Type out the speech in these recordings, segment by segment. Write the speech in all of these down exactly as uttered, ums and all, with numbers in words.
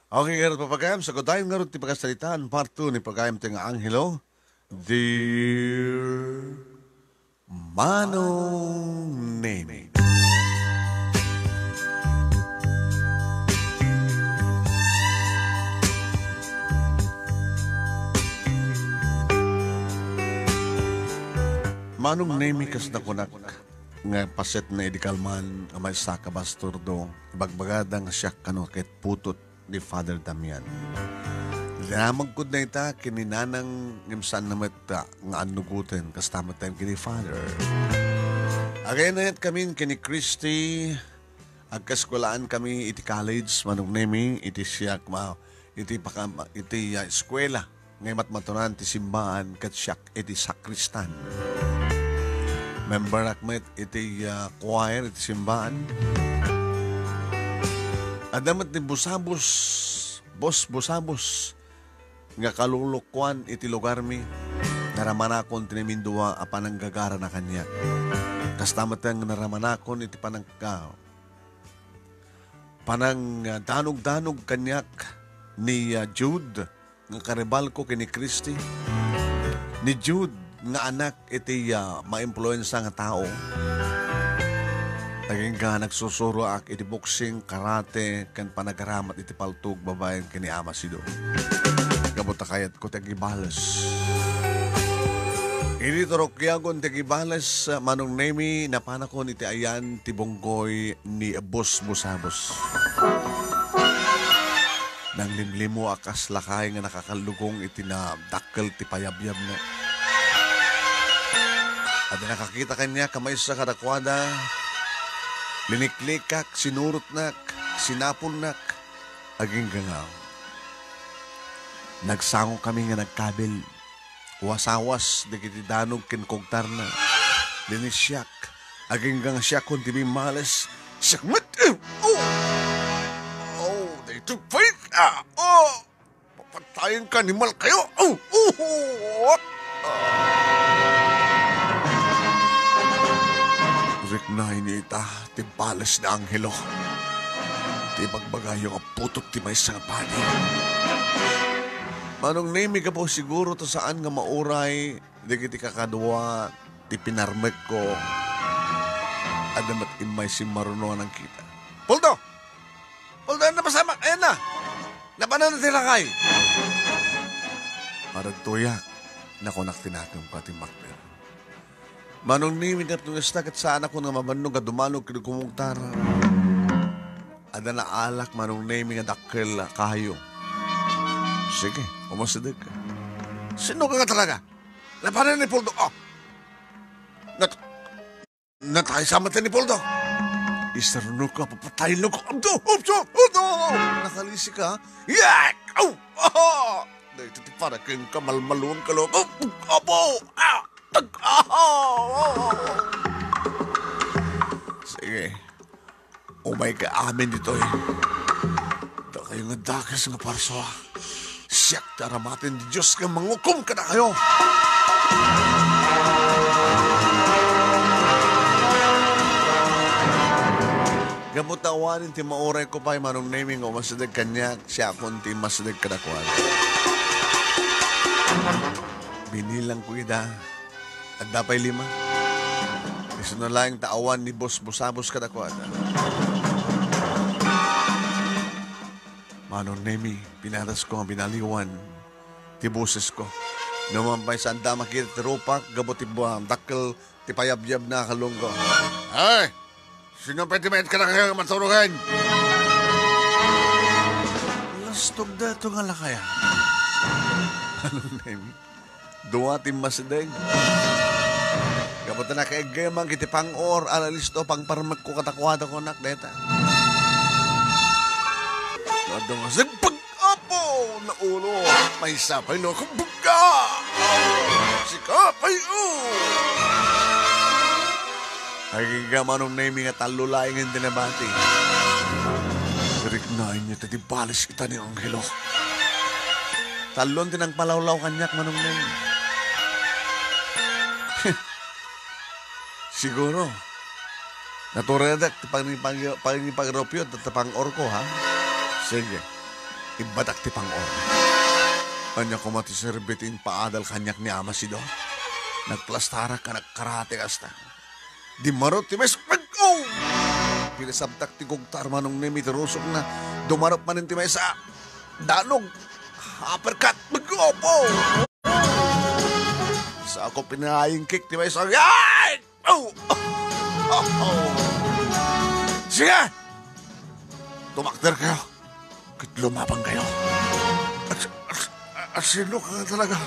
Okay, ngarud, papagayam, sagudayon ngarud ti pakasaritaan, part two ni pagayam ti nga anghelo, Dear Manong Nemi. Manong Nemi, kas nakunak, nga paset na idi kalman a maysa ka basturdo, ibagbagada nga siak kano ket putot ni Father Damian. Dinamagkod na ita ken ni Nanang ngem saan na met, ah, nga annugoten kasta met ken ni Father. Agaynayatkami ken ni Christy, agkaeskuelaanmi iti college, Manong Nemi, iti siak ma-, iti pakam-, iti, ah, eskuela nga imatmatunan ti simbaan ket siak iti sakristan. Memberak met iti, ah, choir iti simbaan. Adda met ni busabos, bos-, busabos nga kalulukoan iti lugarmi. Naramanakon ti namindua a pananggagarana kaniak. Kasta met nga naramanakon iti panangka-, panangdanogdanog kaniak ni, ah, Jude nga karibalko ken ni Christy, ni Jude nga anak iti, ah, maimpluensa nga tao. Agingga nagsusuroak iti boxing, karate, ken panagaramat iti paltog babaen ken ni Ama Sido. Gapu ta kayatko ti agibales. Idi turukyagon ti agibales, ah, Manong Nemi, napanakon iti ayan ti bunggoy ni Bus Busabos. Nanglimlimo a kas lakay nga nakakallugong iti nadakkel ti payabyabna. Adda nakakita kaniak a maysa kadakuada, liniklikak, sinurotnak, sinapolnak, agingga nga nagsangokami nga nagkabil. Wasawas dagiti danog ken kugtarna. Linisiak. Agingga nga siakon ti bimmales. Siak met! Eh, oh! Oh, daytoy pay! Ah! Oh! Papatayenka, animalkayo! Oh! Oh! Oh! Riknay ni ita ti bales ni Angelo. Ti ibagbagayo nga putot ti maysa nga padi. Manong Nemi, gapu siguro ta saan nga mauray dagiti kakadua ti pinarmekko. Adda met immay simmaruno a nangkita. Puldo! Puldo, napasamak! Ayan na! Napanan na ti lakay! Paragtuyak, nakunak ti nakemko a timmakder. Manong Nemi, ket no kasta ket saanakon nga mabannog a dumanog ken kumugtar. Adda naalak, Manong Nemi, nga dakkel a kayo. Sige, umasideg. Sino ka nga talaga? Napanan ni Puldo? Oh. Nat-, natay sa mata ni Puldo. Isarno ka, papatayin ko. Abdo, abdo, abdo. Nakalisi ka? Yak! Aw! Aha! Dahil iti para kayong kamalmalon ka, loko. Abo! Ah! Tag-, ah! Sige. Umay ka amin ditoy. Dakayo nga dakes nga parsua. Siak ti aramaten ti Dios nga mangukom kadakayo. Gapu ta awanen ti maurayko pay, Manong Nemi, nga umasideg kaniak, siakon ti imasideg kadakuada. Binilangko ida. Adda pay lima. Isu na laeng ta awan ni Bus Busabos kadakuada. Manong Nemi, pinatasko nga binaliwan ti bosesko. Numan pay sanda makita ti rupak, gapu ti bu-, dakkel ti payabyabna a kalunggo. Ay! Sino pay ti maet kadakayo nga maturogen? Lastog da ito nga lakaya. Manong Nemi. Dua ti masideg. Gapu ta nakaiggeman iti pang-or, ala listo, pangparmekko kadakuada, kunak dayta. Dua nga sigpag, apo, naulo, maysa pay no, kumbaga. Sika pay, oh. Agingga, Manong Nemi, nga tallo laengen ti nabati. Riknaen niya ti bales ita ni Angelo. Tallon ti nangpalawlaw kaniak, Manong Neng. Siguro, naturedek ti pangipag-, pangipagrupyo, ti pang-orko, ha? Sige. Ibbatak ti pang-or. Ania koma ti serbi ti impaadal kaniak ni Ama Sido? Nagplastarak ken nagkarate kasta. Dimmarut ti maysa. Oh! Pinasabtak ti gugtar, Manong Nemi, ti rusokna. Dumarup manen ti maysa. Danog. Uppercut. Opo! Sa ako pinayingkik ti maysa. Ay! Oh! Oh! Oh! Sige! Tumakder kayo. Ket lumaban kayo. At, at, at sino ka talaga?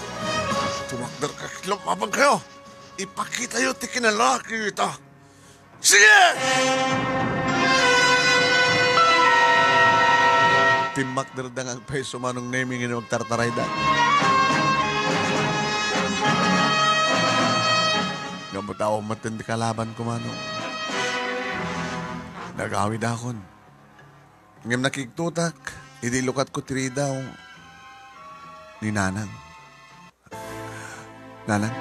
Tumakder ka ket lumaban kayo. Ipakita yo ti kinalaki ita. Sige! Timmakderda nga agpayso, Manong Nemi, ngem agtartarayda. Ngem awan met ti kalabanko, Manong. Nagawidakon. Ngem nakigtotak idi lukatko ti ridaw ni Nanang. Nanang,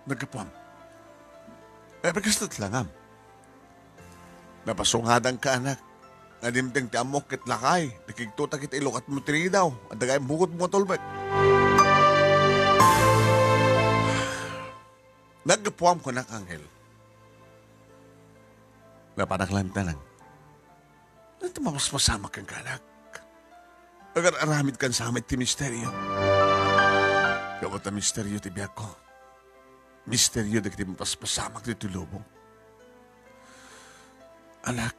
naggapuam. Eh, kasta ti langam. Napasungadanka, anak. Nga dimteng ti ammok ket lakay, nakigtotak iti ilukatmo ti ridaw. Adda gayam bukodmo nga tulbek. Naggapuam, kunak, Angel. Napanak lang, Nanang. Iti mapaspasamak kenka, anak. Agar-aramidkan sa met ti misterio. Gapu ta misterio ti biagko. Misterio dagiti mapaspasamak ditoy lubong. Anak,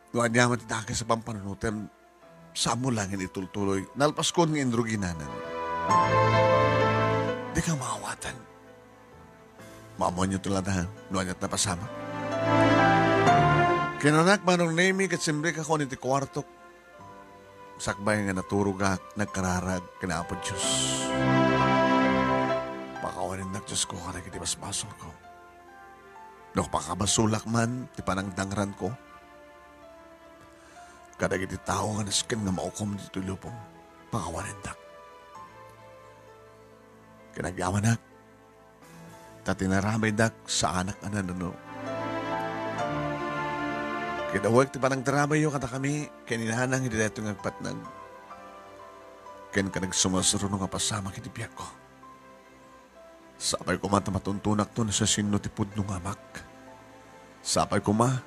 no aniaman ti dakes a pampanunotem, saanmo laeng itultuloy. Nalpaskon nga inrugi, Nanang. Dika maawatan. Maammoanyo ti lada, no ania ti napasamak. Kinanak, Manong Nemi, ket simrekakon iti kuartok. Sakbay nga naturogak, nagkararag ken Apo Dios. Pakawanennak, Diosko, kadagiti basbasolko. No pakabasolak man ti panangdangranko kadagiti tao nga nasken nga maukom ditoy lubong, pakawanendak. Ken agyamanak, ta ti naramaydak saanak a nannuno. Kidawek ti panangtaramayyo kadakami ken ni Nanang idi daytoy nga agpatnag, ken kadagiti sumaruno nga pasamak iti biagko. Sapay koma ta matuntonakto no siasino ti pudno nga amak. Sapay koma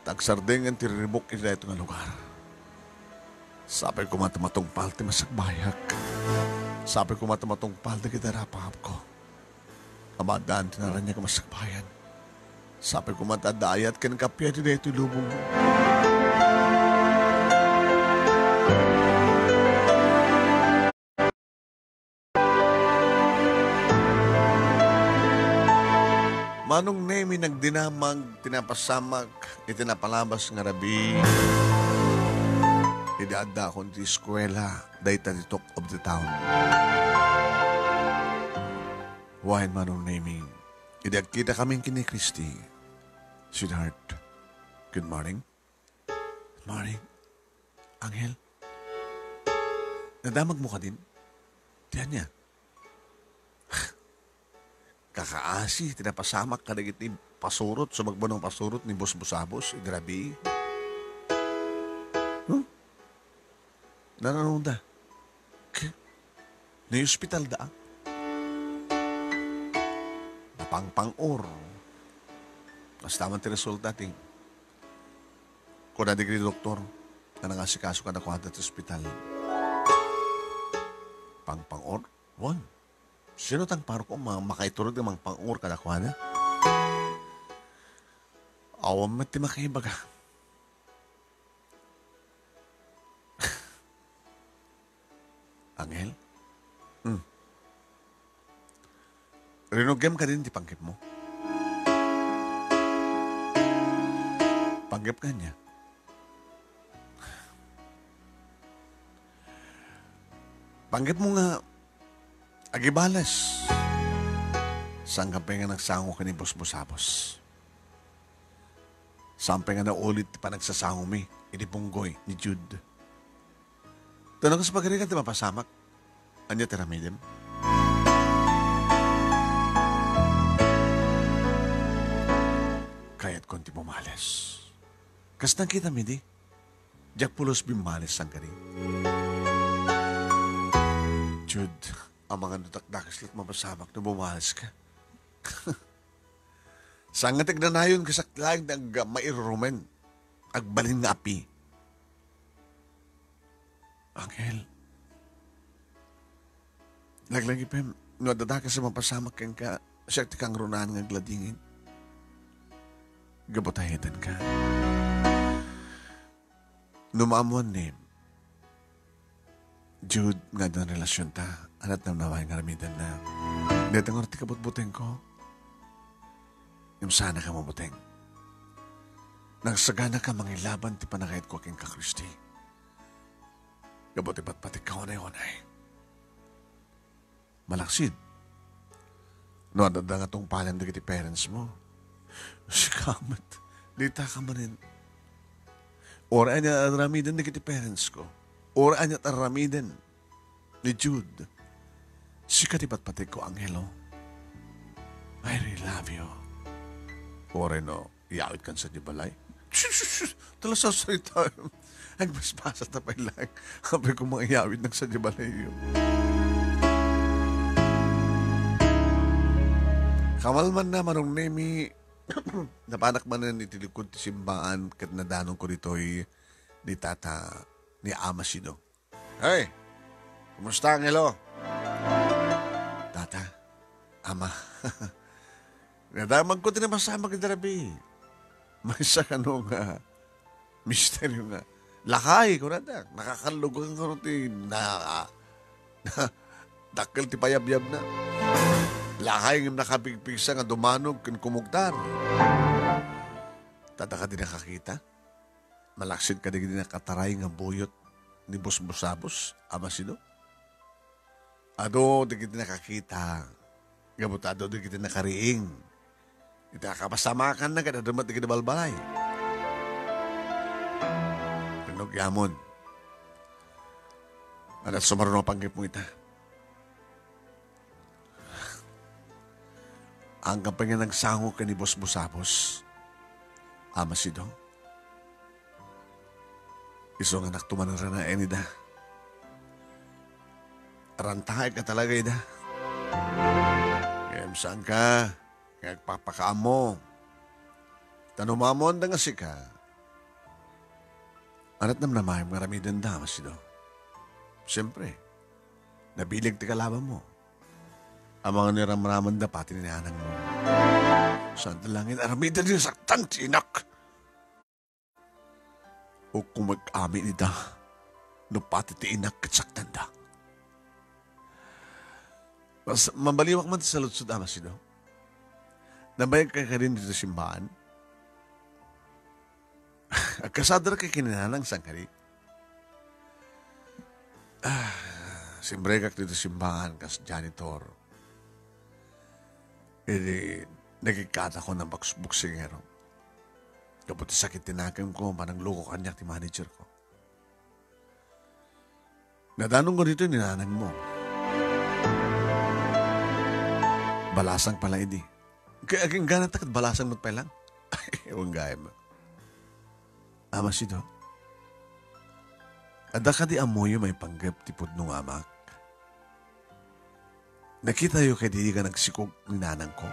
ta agsardeng ti riribuk iti daytoy nga lugar. Sapay koma ta matungpal ti masakbayak. Sapay koma ta matungpal dagiti rapaapko. Amadaan ti naraniag a masakbayan. Sapay koma ta adda ayat ken kappia iti daytoy lubong. Manong Nemi, nagdinamag ti napasamak iti napalabas nga rabii. Idi addaakon ti eskuela, dayta ti talk of the town. Wen, Manong Nemi, idi agkitakami ken ni Christy, sweetheart, good morning. Morning. Angel. Nadamagmo kadin? Ti ania? Kakaasi ti napasamak kadagiti pasurot, sumagmamano nga pasurot ni Boss Busabos, idi rabii. Huh? Nananong da? K-, naihospital da, ah? Napangpang-or. Kasta man ti resulta ti Kuna dagiti doktor nga nangasikaso kadakuada ti ospital. Pangpang-or? Wen. Sino ti pangpang-or? Ma-, makaiturod nga mangpang-or kadakuada? Awan met ti makaibaga. Angel? Hmm. Rinugem kadin ti panggepmo? Panggep kaniak? Panggepmo nga agibales. Saan ka pay nga nagsango ken ni Boss Busabos? Saan pay nga naulit ti panagsasangomi idi punggoy ni Jude? Ta no kas pagarigan ti mapasamak, ania ti aramidem? Kayatkon ti bumales. Kas nakitami di? Diak pulos bimmalis sangkadi. Jude, amangan no dakdakes la't mapasamak no bumaliska. Saan nga ti agnanayon, kasak laeng ti ag-, mairurumen. Agbalin nga api. Angel, laglagipem, no adda dakes a mapasamak kenka, siak ti kangrunaan nga agladingit. Gapu ta ayanka. No maammoanmi, Jude, nga adda relasionta, ania ti namnamaen nga aramidenna. Dayta ngarud ti kabutbutengko. Ngem saanka mabuteng. Nagsaganaka mangilaban ti panagayatko kenka, Christy. Gapu ti patpatikka unay-unay. Malaksid, no adda nga tungpalen dagiti parents mo, sika met, ditaka manen. Uray ania aramiden dagiti parents ko, uray ania aramiden ni Jude, sika ti patpatikko, Angelo. I really love you. Uray no, iyawidkan sadiay balay. Sus, sus, sus, tala sarsarita. Agbasbasa ta pay laeng. Apay ko mangiyawid nang sadiay balayyo. Kamalmanna, Manong Nemi, napanak manen iti likod ti simbaan ket nadanonko ditoy ni Tata, ni Ama Sido. Hey, kumusta, Angelo? Tata, Ama, nadamagko ti napasamak iti rabii. Maysa kano nga misteryo nga, lakay, kunada, nakakallugan kano ti na, na, dakkel ti payabyabna. Lakay ngem nakapigpigsa nga dumanog ken kumugtar. Tata, kadi nakakita? Malaksid kadagiti nakataray nga buyot ni Busbusabos, Ama Sido? Adu dagiti nakakita, gapu ta adu dagiti nakariing. Iti nakapasamakanna ket adu met dagiti balbalay. Ken no agyamon, ania ti sumaruno a panggepmo ita? Anggapo nga nagsango ken ni Busbusabos, Ama Sido. Isu nga anak to manen, ranaen ida. Arantaek ka talaga ida. Ngem saanka nga agpapakaammo. Ta no maammoanda nga sika, ania ti namnamaem nga aramidenda, Ama Sido? Siempre, nabileg ti kalabanmo. Amangan no iramramanda pati ni nanangmo. Saan ti langin aramiden nga saktan ti inak? O kung mag-amin ida, no pati ti inak ket saktanda. Mas, mabaliwak man ti saludsod, Ama Sido. Nabayag ka kadin ditoy simbaan? Agkasadrak ken ni nanang sangkadi? Ah, simbregak ditoy simbaan kas janitor. Idi nagikkatak a boks-, boksingero. Gapu ti sakit ti nakemko, manangloko kaniak ti managerko. Nadanonko ditoy ni nanangmo. Balasang pala idi. Kay agingganata ket balasang met pay lang. Ay, ewan gayam. Ama Sido, adda kadi ammoyo maipanggep ti pudno nga amak? Nakitayo kadi nga nagsikog ni nanangko?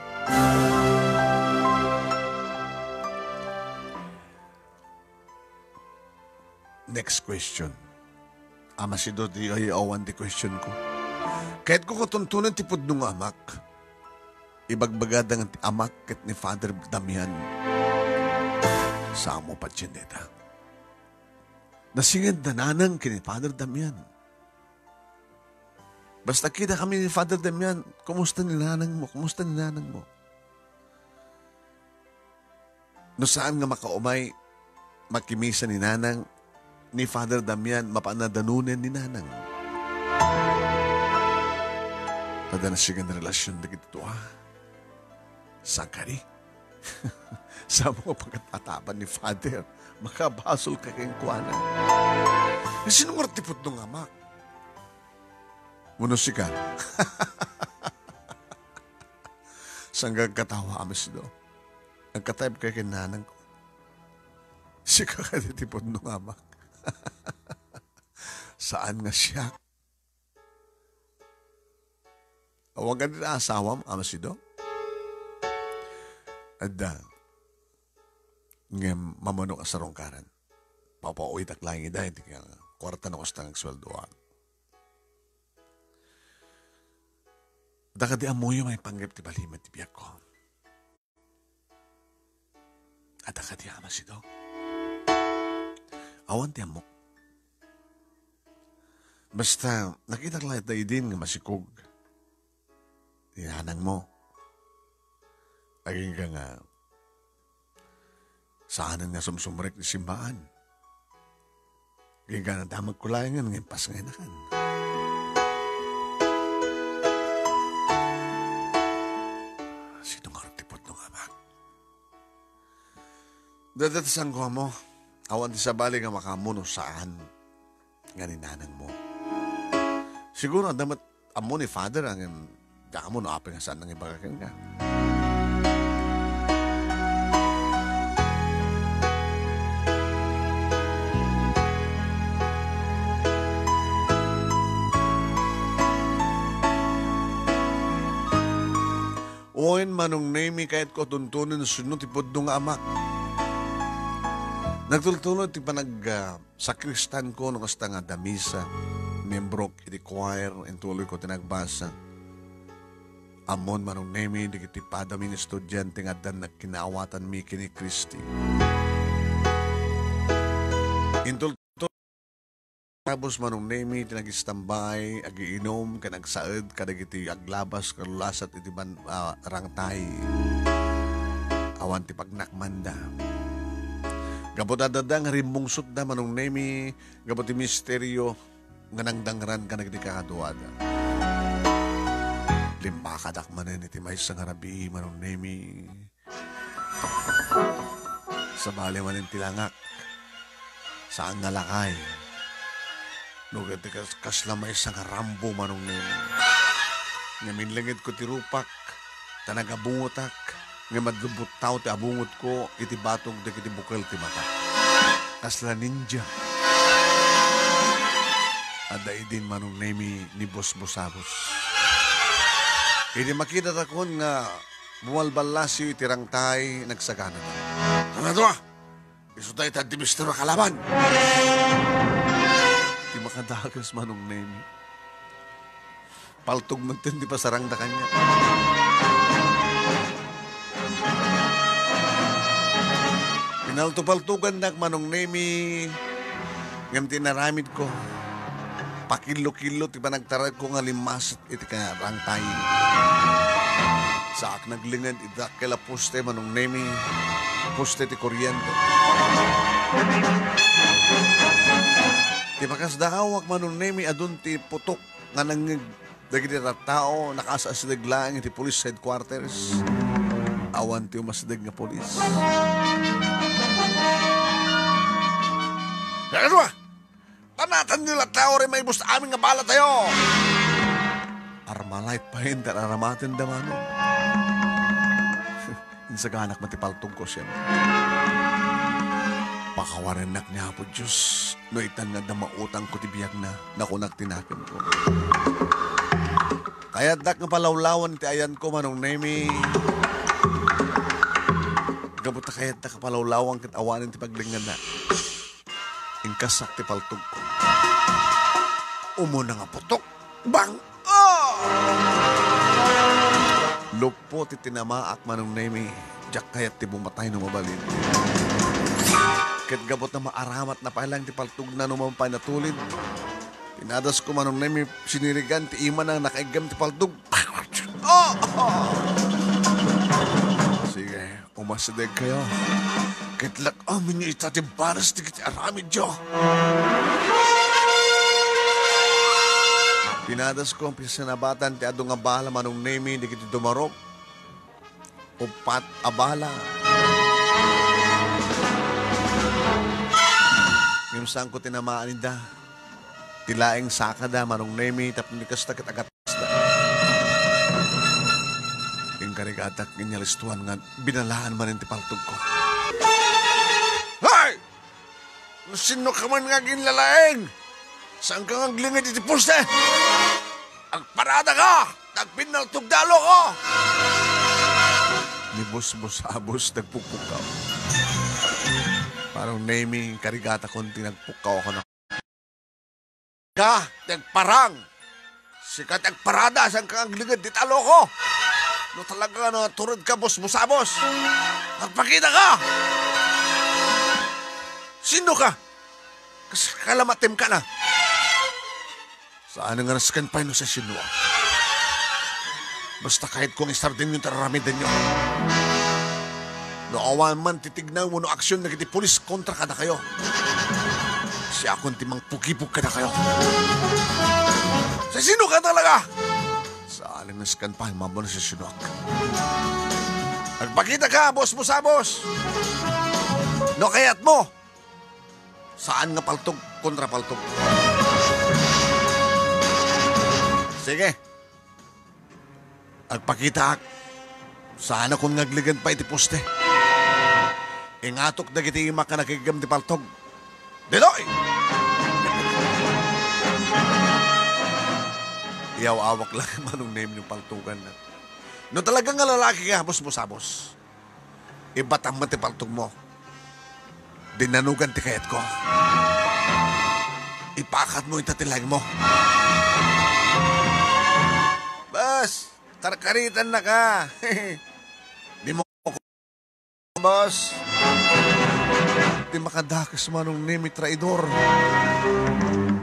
Next question. Ama Sido, di ay awan ti question ko. Kayatko nga tuntunen ti pudno nga amak. Ibagbagada nga ti amak ket ni Father Damian. Samo patien dayta. Nasinged da nanang ken ni Father Damian. Basta kidakami ni Father Damian, "Kumusta ni nanangmo? Kumusta ni nanangmo?" No saan nga makaumay, makimisa ni nanang, ni Father Damian, mapan a danunen ni nanang. Adda nasinged a relasion dagiti dua. Sangkadi? Samo nga pagkatatapan ni Father, makabasol ka kenkuana. Sino nga ti pudno nga amak? Wenno sika? Saan ka agkatawa, Ama Sido? Agkataep ka ken nanangko. Sika kadi ti pudno nga amak? Saan nga siak? Awan kadi asawam, Ama Sido? Adda. Ngem mamano a sarungkaran. Papauytak laeng ida iti kuarta no kasta nga agsueldoak. Adda kadi ammoyo maipanggep ti balimen ti biagko? Adda kadi, Ama Sido? Awan ti ammok. Basta, nakitak laeng ita idin nga masikog ti nanangmo. Agingga nga, saanen nga sumsumrek ti simbaan. Agingga nadamagko laengen nga impas nga inakan. Sino nga ti pudno nga amak? Dada ti sangko mo, awan ti sabali nga makaammo no saan nga ni nanangmo. Siguro, adda met ammo ni Father, ngem diak ammo no apay nga saan nangibaga kenka. Wen, Manong Nemi, kayatko a tuntunen no sino ti pudno nga amak. Nagtultulo ti panag, ah, sakristanko no kasta nga adda misa, miembrok iti choir, intuloyko ti nagbasa. Ammon, Manong Nemi, dagiti padami nga estudiante nga addan nagkinaawatanmi ken ni Christy. Intul- Tapos, Manong Nemi, ti nagistambay, agiinum, ken agsaed kadagiti aglabas, kalulasat iti ban-, ah, rangtay. Awan ti pagnakmanda. Gapu ta adda nga rimmungsotda, Manong Nemi, gapu ti misterio nga nangdangran kadagiti kakaduada. Limmakadak manen iti maysa nga rabii, Manong Nemi. Sabali manen ti langak. Saan nga lakay. No ket kas-, kasla maysa nga Rambo, Manong Nemi. Ngem inlengedko ti rupak, ta nagabungotak, ngem adda buttaw ti abungotko iti batog dagiti bukel ti mata. Kasla ninja. Adda idin, Manong Nemi, ni Boss Busabos. Idi makidatakon nga bumalballasiw iti rangtay, nagsagananak. Ano to, ah? Isu dayta ti mister a kalaban. Ti makadagus, Manong Nemi. Paltog man ti pasarangda kaniak. Pinaltopaltogannak, Manong Nemi, ngem ti inaramidko, pakillo-killo ti panagtaradko nga limmaset iti karangtay. Saak naglinged iti dakkel a poste, Manong Nemi, poste ti kuryente. Ti pakasdaawak, Manong Nemi, adun ti putok nga nangngeg dagiti tattao, nakaasideg laeng iti police headquarters. Awan ti umasideg nga police. Ano ba? Panatanyo latta, uray maibus amin nga balatayo! Armalait pay, inter-aramatenda, Manong. Insaganak met ti paltogko, siempre. Pakawarennak ni Apo Dios, no itan nga adda mautangko ti biagna, nakunak ti nakemko. Kayatdak nga palawlawan ti ayanko, Manong Nemi. Gapu ta kayatdak nga palawlawan ket awanen ti pagdengngana. Inkasak ti paltogko. Umuna nga putok. Bang! Ah! Luppo ti tinamaak, Manong Nemi. Diak kayat ti bumatay no mabalin. Ket gapu ta maaramatna pay laeng ti paltogna no mapan a tulid. Pinadasko, Manong Nemi, sinirigan ti imana, nakaiggem ti paltog. Ah! Sige. Umasidegkayo. Ket lak-amen ita ti banas dagiti aramidyo. Pinadasko a pisinabatan ti adu nga bala, Manong Nemi, dagiti dumarok. Uppat a bala. Ngem saanko tinamaan ida. Ti laeng sakada, Manong Nemi, tapno ni kasta ket agat- Inkarigatak nga inyalistuan nga binalaan manen ti paltogko. Hay! Sinno ka man nga aginlalaing? Saanka nga aglinged iti poste? Agparada ka! Nagpinnaltog da loko! Ni Busbusabos nagpukpukkaw. Manong Nemy, karigatakon ti nagpukkaw ako na. Ka, ti agparang! Sika ti agparada, saanka nga aglinged dita loko? No talaga nga natured ka, Busbusabos, agpakita ka! Sinno ka? Kas-, kalamatem ka na? Saan nga nasken pay no sa sinno? Basta kayatko nga isardengyo ti ar-aramidenyo. No awan man ti tignaw wenno aksion dagiti pulis kontra kadakayo, siakon ti mangpugipug kadakayo. Sa sinno ka talaga? Saan nga nasken pay mamano sa sinnoak? Agpakita ka, Busbusabos! No kayatmo, saan nga paltog kontra paltog. Sige. Agpakitaak. Saanakon nga aglinged pay iti poste. Ingatok dagiti imak a nakiggem ti paltog. Ditoy! Iyaw-awak lang Manong Nemy no paltoganna. No talaga nga lalaki ka, Busbusabos, ibatam met ti paltogmo. Dinnanugan ti kayatko. Ipakatmo ita ti laengmo. Bas, karkaritannaka. Dimo, boss. Ti makadakes Manong Nemy, traidor.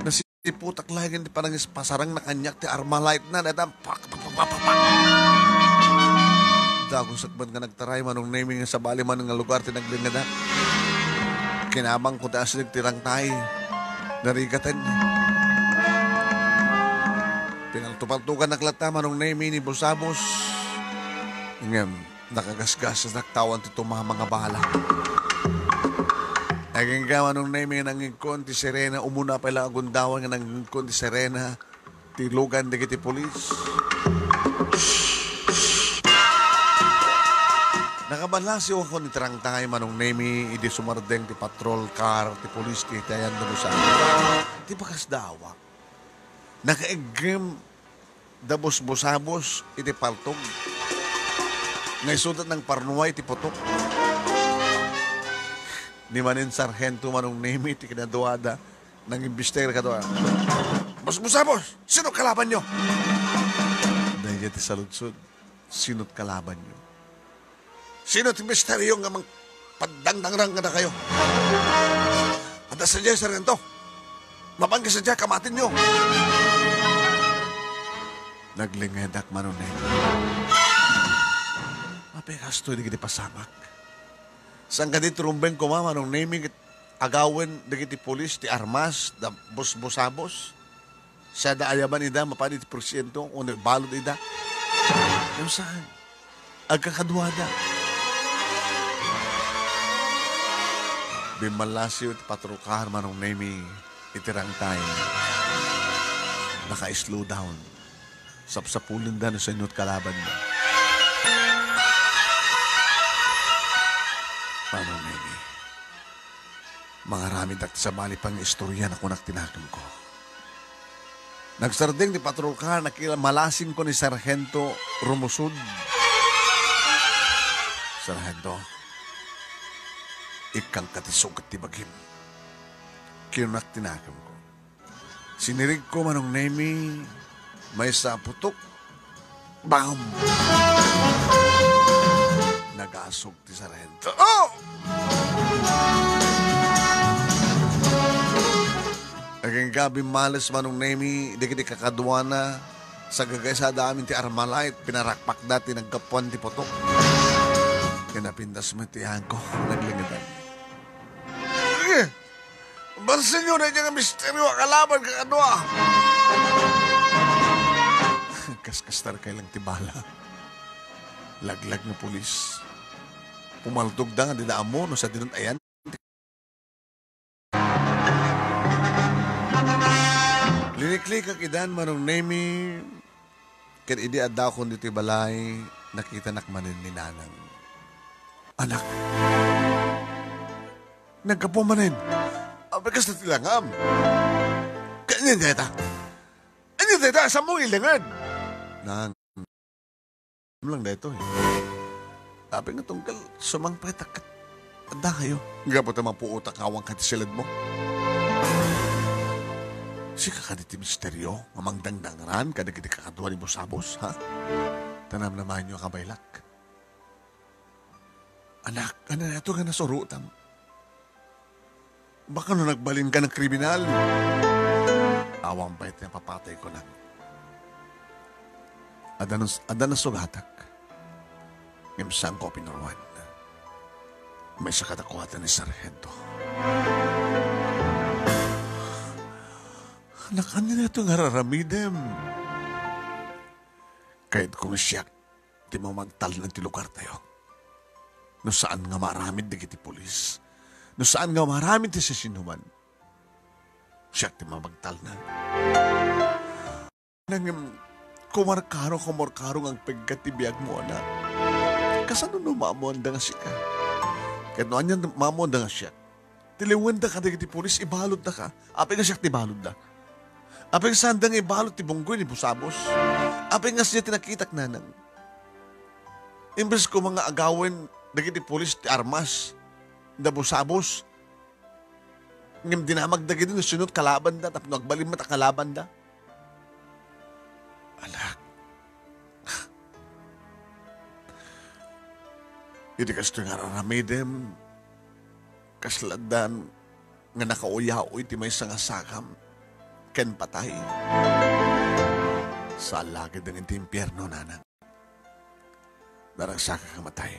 Nasi- Iputak laeng ti panangispasarangna kaniak ti Armalite na, dayta, pak, pak, pak, pak, pak, pak. Dagusak met nga nagtaray Manong Nemy nga sabali man nga lugar ti naglingedak. Kinabangko ti asideg ti rangtay. Narigaten. Pinaltupaltuganak latta Manong Nemy ni Busabos. Ngem, nakagasgasadak ta awan ti tumama nga bala. Agingga Manong Nemy nga nangngegkon ti sirena, umuna pay la agundawan nga nangngegkon ti sirena, ti lugan dagiti pulis. Nakabalasiwakon iti rangtay Manong Nemy idi sumardeng ti patrol car ti pulis ti itayan da Busan. Ti bakas dawak. Nakaeggem da Busbusabos iti paltog. Nga isuda nangparnuay ti putok. Ni manen Sarhento Manong Nemy ti kinaduada, nangimbistir kadua. "Busbusabos, sino kalabanyo?" Daydiay ti saludsod, "Sino't kalabanyo?" Sino ti misteryo nga mangpaddangdangrang kadakayo? Adda sadiay, Sargento. Mapan ka sadiay, kamatinyo. Naglingedak, Manong Nemy. Mapikastoy dagiti pasamak. Saan kadi ti rumbeng koma, Manong Nemy, ket agawen dagiti pulis ti armas da Busbusabos? Sada ayaban ida mapan iti porsiento, o nagbalud ida. Ngem saan? Agkakaduada. Bimmallasiw ti patrol car Manong Nemy iti rangtay. Naka-slow down. Sapsapulenda no sino't kalabanna. Manong Nemy. Mangaramidak ti sabali pay nga istorya, nakunak ti nakemko. Nagsardeng ti patrol car, nakilamalasingko ni Sarhento Rumusod. "Sarhento, ikkangka ti sugat ti bagim." Kinunak ti nakemko. Sinirigko Manong Nemy, maysa a putok. Bam! Nagasog ti sarhento. Oh! Agingga bimmales Manong Nemy dagiti kakaduana, sagagaysada amin ti Armalite, pinarakpakda ti naggapuan ti putok. Kinapintas met ti yangko, naglingedan. Eh! Barsenyo daydiay nga misteryo a kalaban kakadua. Kaskastarkay lang ti bala. Laglag nga pulis. Pumaltogda nga dida ammo no sadino't ayan. Liniklikak idan Manong Nemy, ket idi addakon ditoy balay, nakitanak manen ni Nanang. Anak, naggapu manen. Apay kasta ti langam. Ket ania dayta? Ania dayta? Saanmo nga ilenged? Nang, lang daytoy. Apay nga tunggal sumangpet ket adda kayo. Gapu ta mapuotak nga awan ka ti siledmo. Sika kadi ti misterio nga mangdangdangran kadagiti kakadua ni Busabos, ha? Ta namnamaenyo a kabaylak. Anak, ania daytoy nga nasurotam? Baka no nagbalinka nga kriminal. Awan pay ti napapatayko, nang. Adda nas-, adda nasugatak. Ngem saanko a pinaruan. Maysa kadakuada ni Sargento. Anak, ania daytoy nga ar-aramidem? Kayatko nga siak ti mamagtalna ti lugartayo. No saan nga maaramid dagiti pulis, no saan nga maaramid ti siasinoman, siak ti mamagtalna. Nangem, kumarkaro, kumarkaro nga agpeggat ti biagmo, anak. Kasano no maammoanda nga sika? Ket no ania maammoanda nga siak, ti liwenda kadagiti pulis, ibaludda ka. Apay nga siak ti baludda? Apay nga saanda nga ibalud ti bunggoy ni Busabos? Apay nga siak ti nakitak, nanang? Imbes koma nga agawen dagiti pulis ti armas da Busabos, ngem dinamag dagiti no sino ti kalabanda tapno agbalin met a kalabanda. Anak, idi kastoy nga ar-aramidem, kasla addan nga nakauyaw iti maysa nga sakam ken patay. Saan la ketdin iti impierno, nanang. Naragsakak a matay.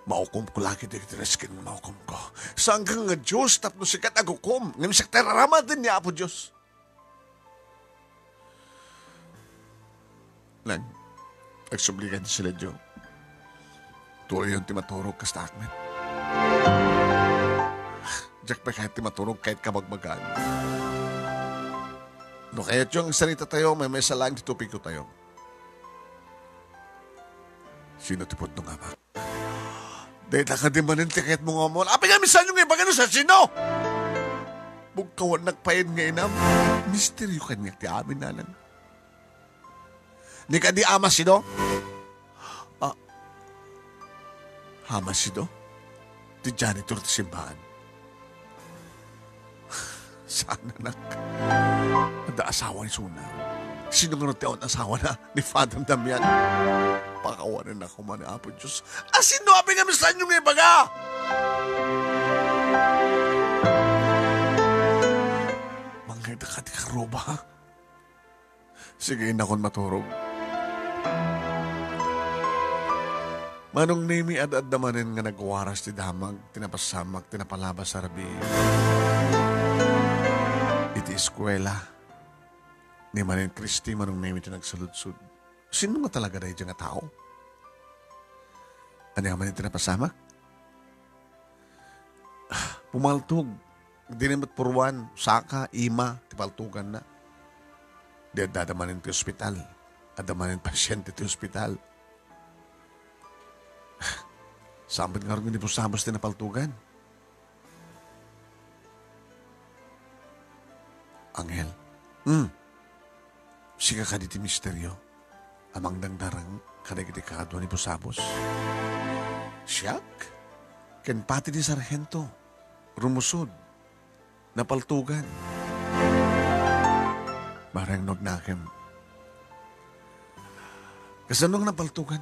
Maukomko la ketdi dagiti risken nga maukomko. Saanka nga Dios tapno sika ti agukom, ngem siak ti ar-aramiden ni Apo Dios. Nang, agsubli kadi ti siledyo. Tuloyon ti maturog kasta met. Diak pay kayat ti maturog ket kabagbagaan. No kayatyo nga agsaritatayo, maymaysa laeng ti topiko tayo. Sino ti pudno nga amak? Dayta kadi manen ti kayatmo nga ammoan. Apay nga misanyo nga ibaga no sa sino? Bugkawannak payen nga inam. Misteryo kaniak ti amin, nanang. Ni kadi Ama Sido? Ah, Ama Sido? Ti janitor ti simbaan. Saan, anak? Adda asawa isuna. Sino nga ti awan asawana? Ni Father Damian. Pakawanennak koma ni Apo Dios. Asino apay nga misanyo nga ibaga? Mangngegda kadi karuba, ha? Sige, innakon maturog. Manong Nemi, ad-adda manen nga nagwaras ti damag, ti napasamak, ti napalabas a rabii. Iti eskuela, ni manen Christy, Manong Nemi ti nagsaludsod. Sino nga talaga daydiay nga tao? Ania manen ti napasamak? Pumaltog. Dina met puruan, saka, ima, ti paltoganna. Di addada manen ti ospital. Adda manen pasiente ti ospital. Saan met ngarud nga ni Busabos ti napaltogan? Angel. Hmm. Sika kadi ti misterio a mangdangdangran kadagiti kakadua ni Busabos? Siak? Ken pati ni Sargento, rumusod, napaltogan. Mareng no agnakem. Kasano nga napaltogan?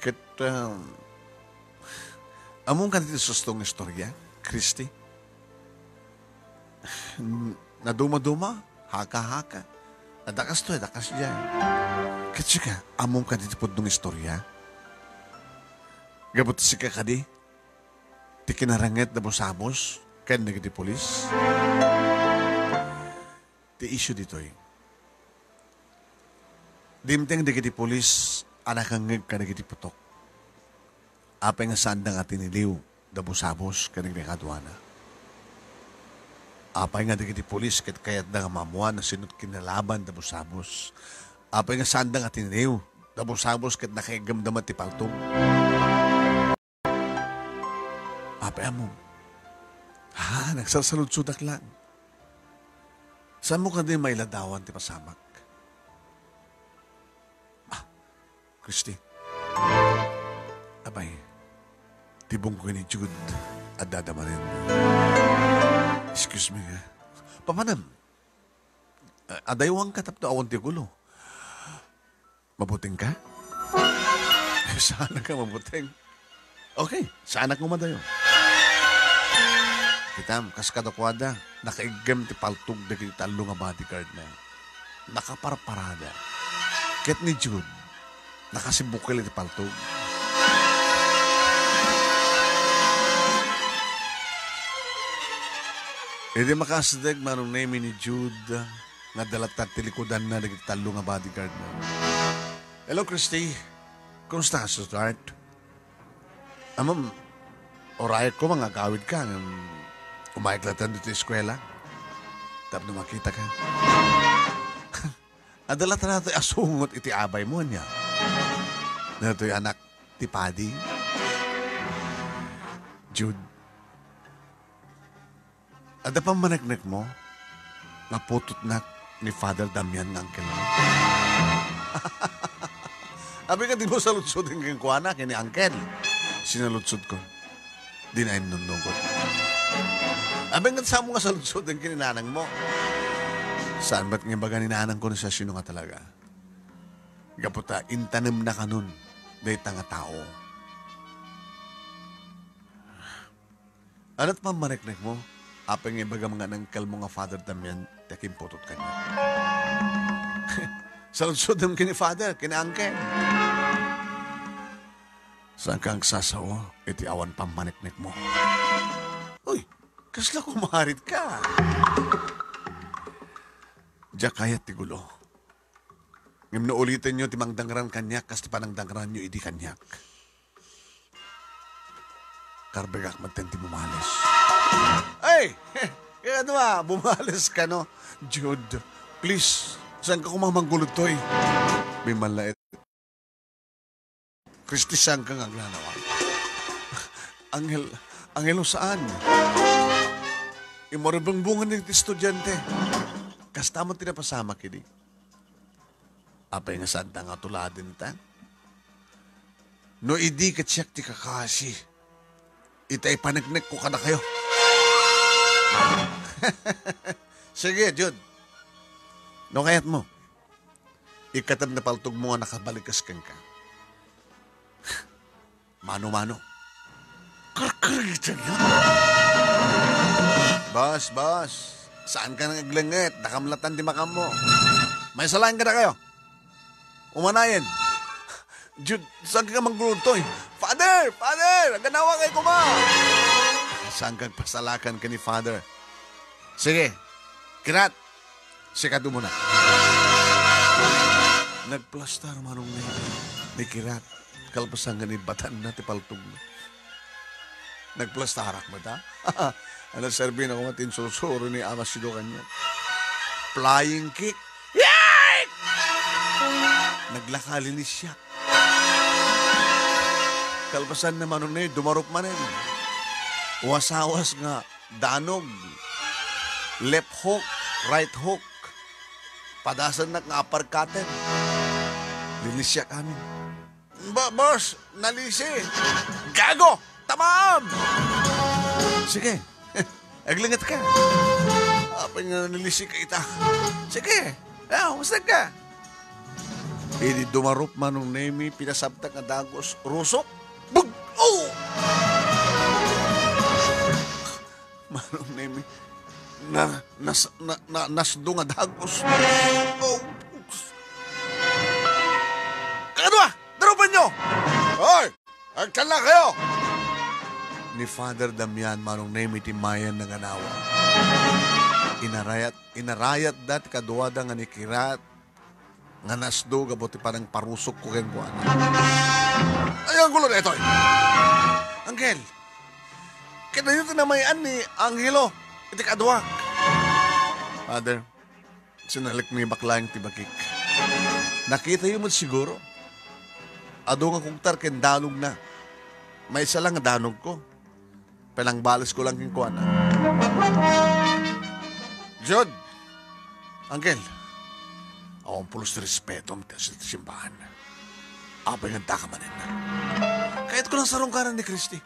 Ket, um, ammom kadi ti sustong nga istorya, Christy? N-, naduma-duma, haka-haka. Adda kastoy, adda kasdiay. Ket sika, ammom kadi ti pudno nga istorya? Gapu ta sika kadi ti kinarenget da Busabos ken dagiti pulis? Ti issue ditoy, dimteng dagiti pulis a nakangngeg kadagiti putok. Apay nga saanda nga tiniliw da Busabos ken ni kakaduana? Apay nga dagiti pulis ket kayatda nga maammuan no sino ti kinalaban da Busabos? Apay nga saanda nga tiniliw da Busabos ket nakaiggamda met ti paltog? Apay ammom, Ah, nagsalsaludsodak lang. Saanmo kadi mailadawan ti pasamak? Ah, Christy. Abay, ti bungkoy ni Jude, adda manen. Excuse me, ha? Papanam? A-, adaywanka tapno awan ti gulo. Mabuteng ka? Saanak a mabuteng. Okay, saanak nga umadayo. Kitam, kas kadakuada, nakaiggem ti paltog dagiti tallo nga bodyguard na. Nakaparparada. Ket ni Jude, nakasibukil iti paltog. Idi makasdeg, Manong Nemy, ni Jude, nga adda latta ti likudanna dagiti tallo nga bodyguard na. Hello, Christy. Kumusta ka, sweetheart? Ammom, urayek koma nga agawidka, ngem umayek latta ditoy eskuela. Tapno makitaka. Adda latta datoy a sungot iti abaymo, ania? Datoy anak ti padi. Jude, adda pammaneknekmo nga putotnak ni Father Damian nga angkelmo? Abi nga dimo saludsoden kenkuana ken ni angkel? Sinaludsodko. Dina innunnugot. Abi nga saanmo nga saludsoden ken ni nanangmo? Saan met nga ibaga ni nanangko no siasino nga talaga? Gapu ta intanemna kanon dayta nga tao. Ania ti pammaneknekmo? Apay nga ibagam nga ni angkelmo nga Father Damian ti akimputot kaniak? Saludsodem ken ni Father, ken ni Angkel. Saanka agsasao iti awan pammaneknekmo? Uy, kasla kumaritka? Diak kayat ti gulo. Ngem no ulitenyo ti mangdangran kaniak kas ti panangdangranyo idi kaniak, karbegak met ti bumales. Ay! Kaya ano ah, bumales ka, no? Jude, please, saanka koma manggulo ditoy? Bimmalaet. Christy, saanka nga agnanawa? Angel, Angelo, saan? Immaribungbungan ti estudiante. Kasta met ti napasamak idi. Apay nga saanta nga tuladenta? No idi ket siak ti kakasi, ita ipaneknekko kadakayo. Sige, Jude. No kayatmo, ikkatem ti paltogmo nga nakabalikas kenka. Mano-mano. Karkargitana. Boss, boss. Saanka nga aglenget? Dakam latta ti makammo. Maysa laeng kadakayo. Umanayen. Jude, saanka manggulo ditoy? Father! Father! Agnanawa koma! Saanka agpasalakan ken ni Father? Sige. Kirat. Sika dumuna. Nagplastar, Manong Nemy, ni Kirat, kalpasan nga nibatanna ti paltogna. Nagplastarak met, ha? Ano, serbi na koma ti insursuro ni Ama Sido kaniak. Flying kick. Yay! Naglakali ni siya. Kalpasan na, Manong Nemy, dumarup manen. Wasawas nga danog, left hook, right hook, padasannak nga uppercutten. Linisiak amin. Ba, boss, nalisi. Gago! Tamam! Sige, aglinget ka. Apay nga nalisi ka ita? Sige, ah, basta ka. Idi dumarup, Manong Nemy, pinasabtak nga dagos, rusok. Bug! Oh! Manong Nemy, na, nas, na, na, nasdo nga dagos. Oh! Kaduak! Darupan nyo! Hoy! Agtalla kayo! Ni Father Damian, Manong Nemy, ti mayen nga agnanawa. Inarayat, inarayat da ti kaduada nga ni Kirat nga nasdo gapu ti panangparusokko kenkuana. Ay, anggulo daytoy! Angkel, kitayo ti namay-an ni Angelo iti kaduak. Father, sinalek ni bakla ti bakik. Nakitayo met siguro. Adu nga kugtar ken danogna. Maysa lang nga danogko. Panangbalesko lang kenkuana. Jude! Angel! Awan pulos ti respetom ti asil ti simbahan. Apay nga daka manen. Kayatko lang sarungkaran ni Christy.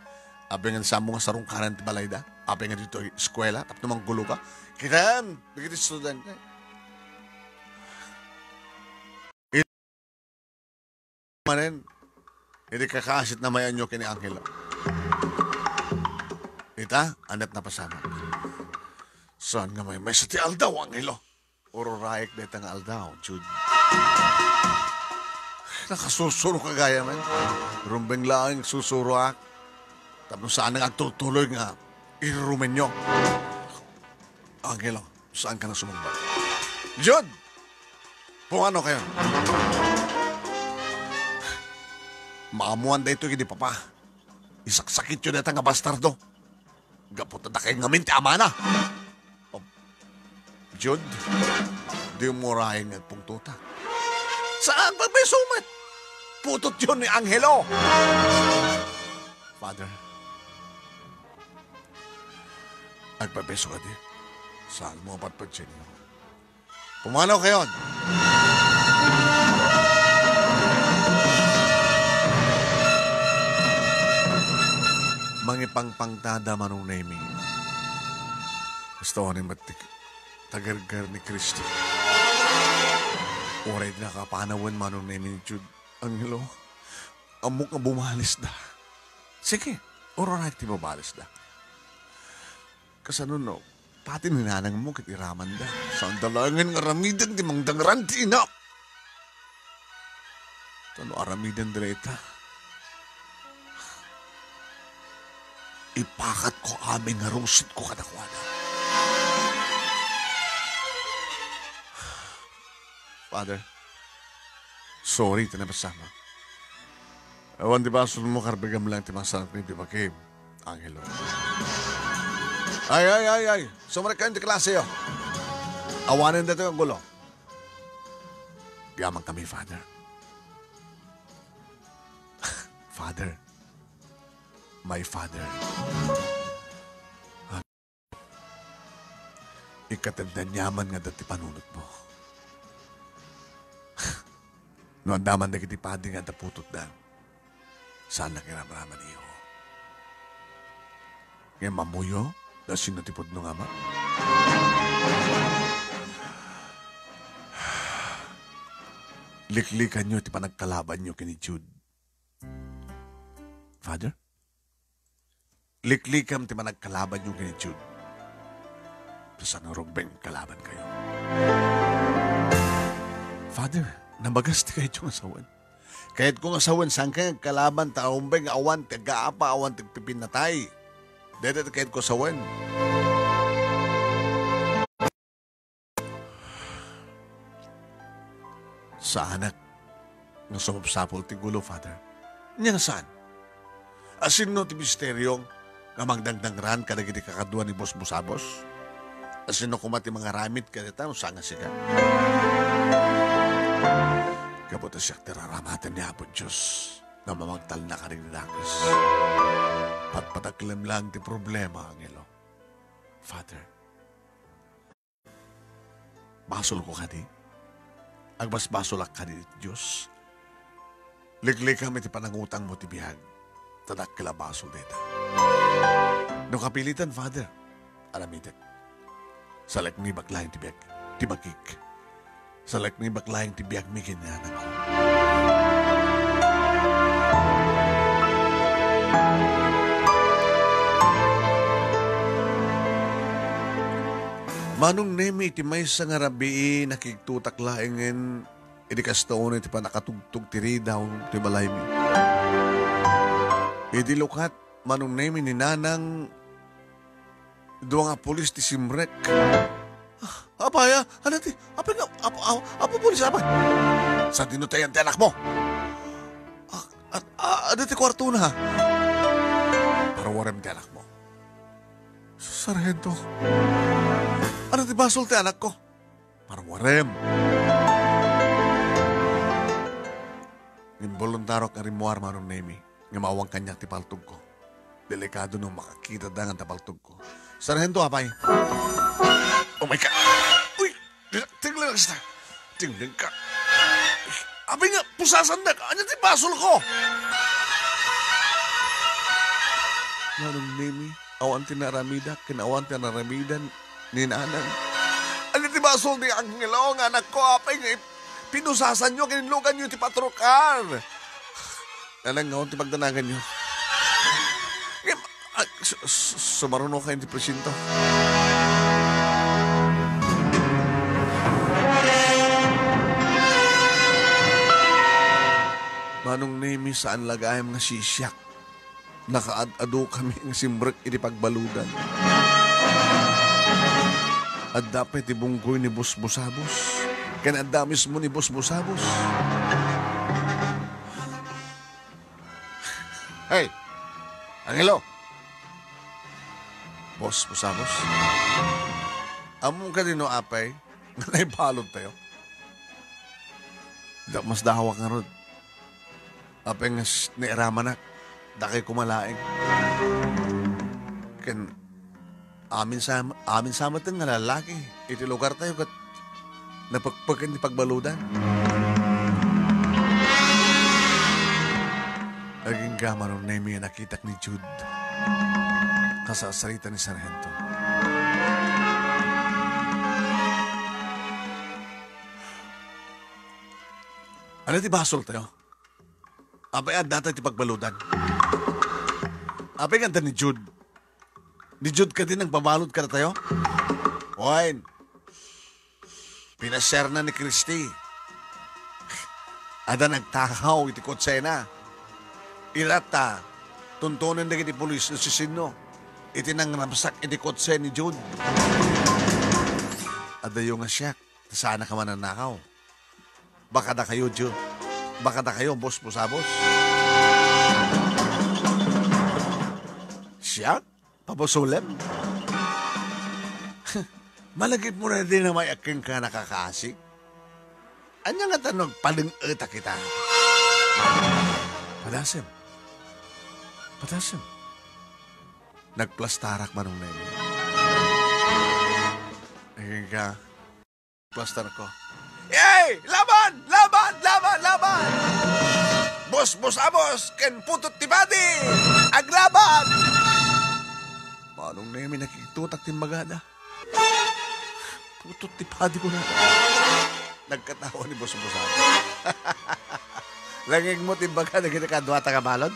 Apay nga saan mo nga sarungkaran ti balayda? Apay nga ditoy eskuela, tapno manggulo ka? Kitaem, dagiti estudiante. Manen, idi kakaasit na mayanyo ken ni Angelo. Ita, aniat napasamak. Saan nga maymaysa ti aldaw, Angelo? Ururaek dayta nga aldaw, Jude. Nakasursuro ka gayam. Rumbeng laeng susuroak. Tapno saan nga agtutuloy nga irurumenyo. Angelo, saan ka na sumungbat? Jude! Pumano kayo? Maammoan daytoy ken ni Papa. Isaksakityo dayta nga bastardo. Gapu ta dakay ngamin ti amana. Oh, Jude, di mo rayen nga agpungtotak. Saan pay sumet? Putotyo ni Angelo. Father, agpabeso kadi. Saan mo apatpatsin? Pumanaw kayon. Mangipangpangtada, Manong Nemi. Basta unin met ti tagerger ni Cristo. Uray nakapanawen, Manong Nemi, ni Jude. Angelo, ammok nga bumalisda. Sige, ururaek ti bumalisda. Kasano no, pati ni nanangmo ket iramanda. Saan da laengen nga aramiden ti mangdangran ti ina. Ta no aramiden da ita, ipakatko amin nga rungsotko kadakuada. Father, sorry ta napasamak. Awan ti basolmo, karbigam lang ti masanak ni Bibakim, Angelo. Ay, ay, ay, ay! Sumrek kayo ti klase, oh. Awanen dito yung gulo. Yaman kami, Father. Father. My Father. Ikatagdan yaman nga adda ti panunotmo. No adda man dagiti padi nga adda putotda, saan nga ramraman, iho. Ngem ammoyo, no sino ti pudno nga ama? Liklikanyo ti panagkalabanyo ken ni Jude. Father? Liklikam ti panagkalabanyo ken ni Jude. Ta saan nga rumbeng kalaban kayo. Father, nabagas ti kayatyo nga sawen. Kayatko nga sawen, saan kayo agkalaban ta rumbeng awan ti agaapa, awan ti agpipinnatay. Dayta ti kayatko sawen. Saanak nga sumapsapul ti gulo, Father. Ania nga saan? Asinno ti misterio nga mangdangdangran kadagiti kakadua ni Busbusabos? Asinno koma ti mangaramid kadita no saan nga sika? Gapu ta siak ti raramaten ni Apo Dios nga mamagtalna kadagiti dakes. Patpataklem lang ti problema, Angelo. Father, basolko kadi? Agbasbasolak kadi iti Dios? Liklikam iti panangutangmo ti biag, ta dakkel a basol dayta. No kapilitan, Father, aramidek. Salaknibak laeng ti biag, ti bakik. Salaknibak laeng ti biagmi ken ni nanangko. Manong Nemi, iti maysa nga rabii, nakigtotak laengen idi kasta unay ti pannakatugtog ti ridaw ti balaymi. Idi lukat, Manong Nemi, ni Nanang, dua nga pulis ti simrek. Ah, apay, ah, ano ti? Apay nga, apo, apo, apo pulis, apay? Sadino ti ayan ti anakmo? Ah, at, ah, ano ti kwartona? Parwarem ti anakmo. Sarhento, ano ti basol ti anakko? Parwarem. Inboluntarok nga rimmuar, Manong Nemi, nga maawan kaniak ti paltogko. Delikado no makakita da nga ta paltogko. Sarhento, apay. Oh my God! Uy! Tingling ka. Tingling ka. Apay nga, pusasannak. Ania ti basolko? Manong Nemi, awan ti naramidak, ken awan ti naramidan ni nanang. Ania ti basol ni Angelo nga anakko, apay nga ip-, pinusasanyo, kinluganyo ti patrokar? Nanang, awan ti pagdanaganyo. Ngem, ah, su-, su-, sumaruno kayo ti presinto. Manong Nemi, saan la gayam nga sisiak. Nakaad-adu kami nga simrek iti pagbaludan. Adda pay ti bunggoy ni Busbusabos. Ken adda mismo ni Busbusabos. Hey! Angelo! Busbusabos? Ammom kadi no apay nga naibalud tayo? Dak mas dawak ngarud. Apay nga s-, nairamanak, dakay koma laeng. Ken amin sa, amin sa metten nga lalaki iti lugar tayo ket napekpeken ti pagbaludan. Agingga, Manong Nemi, a nakitak ni Jude. Kasarsarita ni Sargento. Ania ti basol tayo? Apay adda tayo ti pagbaludan. Apay nga adda ni Jude. Ni Jude kadi nagbabalud kadatayo? Wen, pinasiarna ni Christy. Adda nagtakaw iti kotsena. Iratta, tuntunen dagiti pulis no sisinno iti nangrabsak iti kotse ni Jude. Adayo nga siak, ta saanak a mananakaw. Baka dakayo, Joe. Baka dakayo, Boss Busabos. Siak? Pabasolem? Malagipmo na di na may akin ka nakakasig? Anya nga ta nagpaleng-eta kita? Padasem. Padasem. Nagplastarak, Manong Nemi. Akin ka. Plaster ko. Yay! Laban! Laban! Laban! Laban! Boss, Boss Amos, ken Putot ti Padi! Aglaban! Manong Nemi, nakigtutak ti imbagada. Putot ti Padi ko na. Nagkatawa ni Boss, Boss Amos. Langigmo ti imbaga dagiti kaduata nga balon?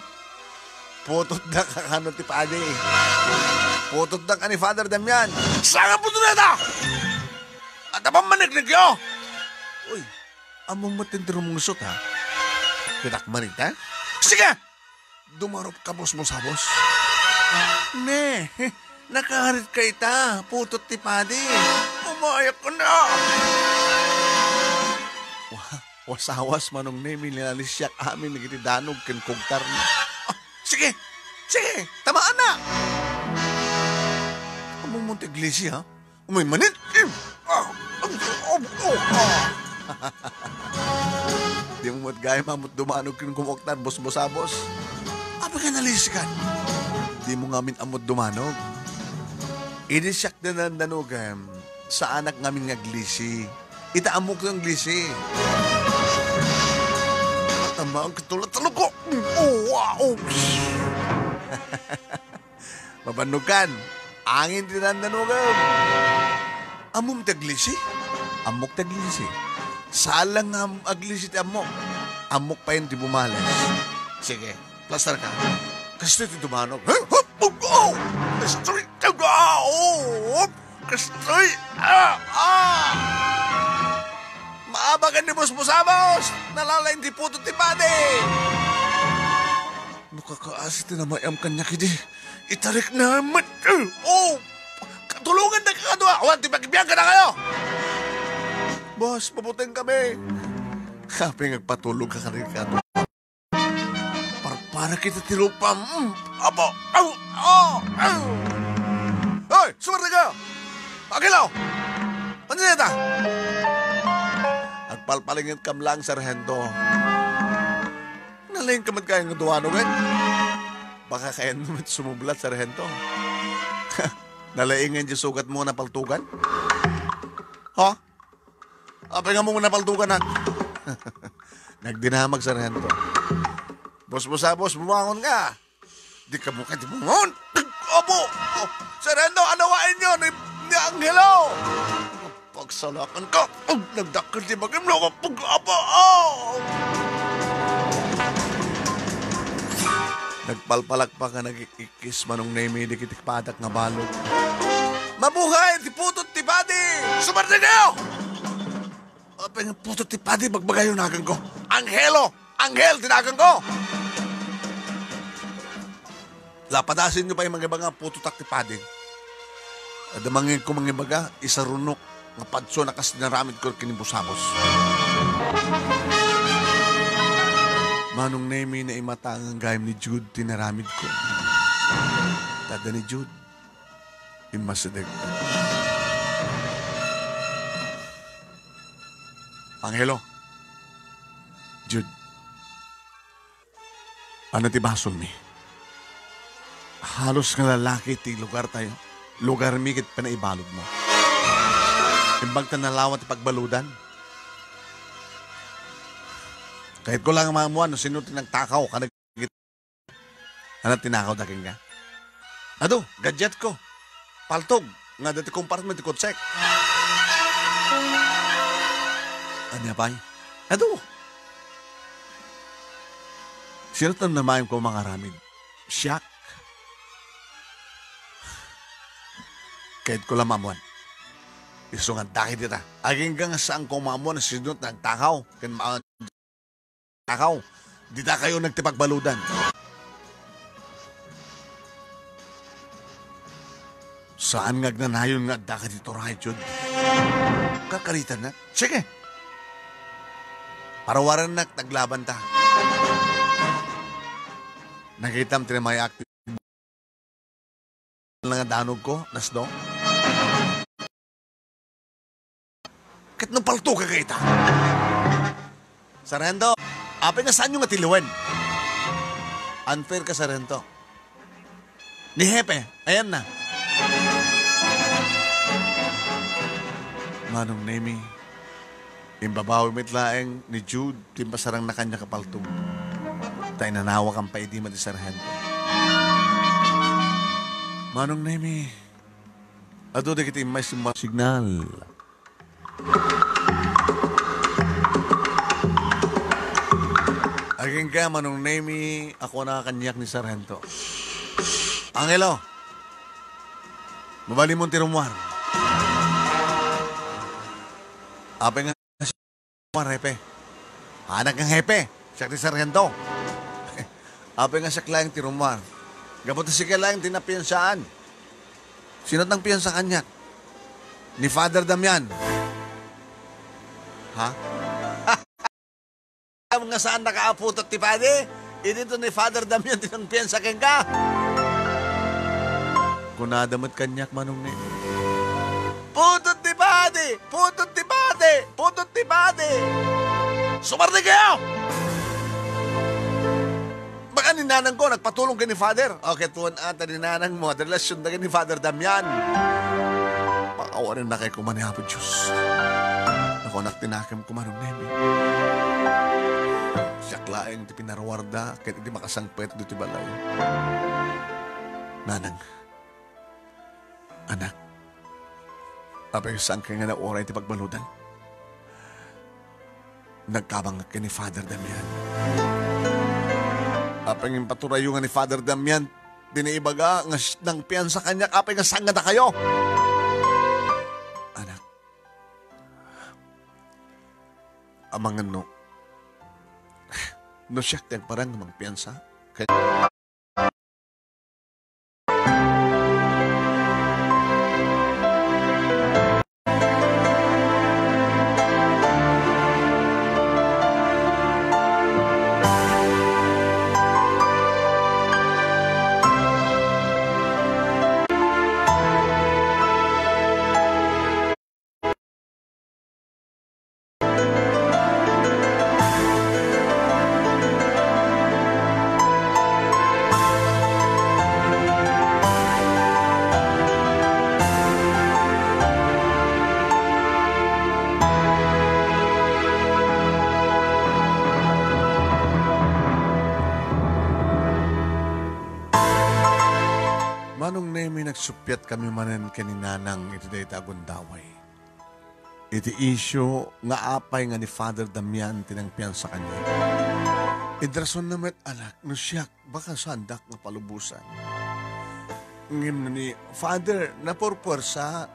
Putotda ka kano ti padi. Putotda ka ni Father Damian. Saan nga putot dayta? Adda pay maneknekyo! Uy, ammom met ti rumungsot, ha? Kitak man ita? Sige! Dumarup ka, Boss Musabos. Ne, nakarit ka ita. Putot ti padi. Umayakon na! Wa-, wasawas, Manong Nemi, linalisiak amin dagiti danog ken kugtarna. Ah, sige! Sige! Tamaan na! Ammom ti aglisi, ha? Umay manen! Im! Ah! Ag-, ag-, oh! Ah! Dimo met gayam ammot dumanog ken kumuktar, Boss Musabos. Apay nga nalisikan? Dimo ngamin ammot dumanog. Idi siak ti nandanogem, saanak ngamin nga aglisi. Ita ammok ti aglisi. Tama ang katulad sa luko. Oh, wow. Mabannog kan. Angin ti nandanogem. Ammom ti aglisi? Ammok ti aglisi. Saan lang nga am-, aglisi ti ammok. Ammok pay ti bumales. Sige, plastar ka. Kastoy ti dumanog. Huh? Huh? Oh, oh! Kastoy ti dumanog! Kastoy! Ah! Ah! Maabagan ni Boss Musabos! Nalalaing ti putot ti padi! No kakaasi ti namayam kaniak idi, itarikna met. Oh! Katulongan da ka kadua! Awan ti pakibiag kadakayo! Boss, mabuteng kami! Apay nga agpatulog ka kadin kadua? Parpara kita ti rupa. Mm, apo. Aw, aw, aw. Hoy, sumarte ka! Agilo! Ano na ta? Agpalpalinget kam lang, Sarhento. Nalaing ka met kayat nga dumanog, eh? Baka kayan mo met sumublat, Sarhento. Nalaingan diay sugatmo nga napaltugan? Ha? Apay nga mo napaltugan, ha? Nagdinamag, Sarhento. Busbusabos, bumangon ka. Di ka mo kadi bumangon. Apo! Sarhento, anawain niyo ni, ni Angelo! Pagsalakan ka! Oh, nagdakkel ti bagim no kapag-apa! Oh! Nagpalpalakpak nga nagik-ikkis Manong Nemi dagiti padak nga balud. Mabuhay ti Putod ti Padi! Sumardeng kayo! Apay nga Putod ti Padi, bagbagayo naganko. Angelo! Anghel ti naganko! Lapadasenyo pay mangibaga, Putotak ti Padi. Adda mangngegko mangibaga, isarunok nga padso a kas naramidko ken ni Busabos. Manong Nemi, naimatangan gayam ni Jude ti naramidko. Ta adda ni Jude, immasideg. Angelo. Jude. Ania ti basolmi? Halos nga lalaki ti lugartayo. Lugarmi ket panaibaludmo. Imbag ta nalawa ti pagbaludan. Kayatko lang nga maammuan no sino ti nagtakaw. Ania ti nakawda kenka? Adu, gadgetko. Paltog nga adda ti compartment ti kotsek. Ania pay? Adu. Sino ti namnamaem nga mangaramid? Siak. Kayatko lang maammuan. Isu nga adda dita. Agingga nga saanko maammuan sino ti nagtakaw. Ken ma-, Takaw, dita kayo nagtipagbaludan. Saan nga agnanayon nga adda ka dito, Rayjud? Karkaritan na. Sige. Parawaran na, naglaban ta. Nakitam ti may active. Nga danogko, nasno? Ket no paltoka ka ita. Sarhento, apay nga saanyo nga tiliwen? Unfair ka, Sarhento. Ni Hepe, ayan na. Manong Nemi, imbabawi met laeng ni Jude ti impasarangna kaniak a paltog. Ta inanawakan pay idi met ti sarhento. Manong Nemi, adu dagiti immay simba-, signal. Agingga, Manong Nemi, a kuna kaniak ni Sarhento. Angelo, mabalinmon ti rummuar. Apay nga Hepe. Anak nga hepe, siak ti sarhento. Apay nga siak laeng ti rummuar. Gapu ta sika laeng ti napiansaan. Sino ti nangpiansa kaniak? Ni Father Damian. Ha? Nga saannaka a Putod ti Padi? Idinto ni Father Damian ti nangpiansa kenka. Kunada met kaniak, Manong Nemi. Putod ti Padi! Putod ti Padi! Putod ti Padi! Sumardeng kayo! Baka ni nanangko, nagpatulong ken ni Father. O, ket wen ata ni nanangmo, adda relasionda ken ni Father Damian. Pakawanennakay koma ni Apo Dios. Nakunak ti nakemko, Manong Nemi. Siak laeng ti pinaruarda ket idi makasangpet ditoy balay. Nanang, anak, apay saankayo nga nauray ti pagbaludan? Nagkabangak ken ni Father Damian. Apay nga impaturayo nga ni Father Damian ti naibaga nga s-, nangpiansa kaniak, apay nga sangada kayo? Anak, amangan no, no siak ti agparang nga mangpiansa, kay Suppiatkami manen ken ni Nanang iti dayta a gundaway. Iti isyu nga apay nga ni Father Damian ti nangpiansa kaniak. Idrasonna met, anak, no siak, baka saandak nga palubosan. Ngem ni Father, napurpuersa,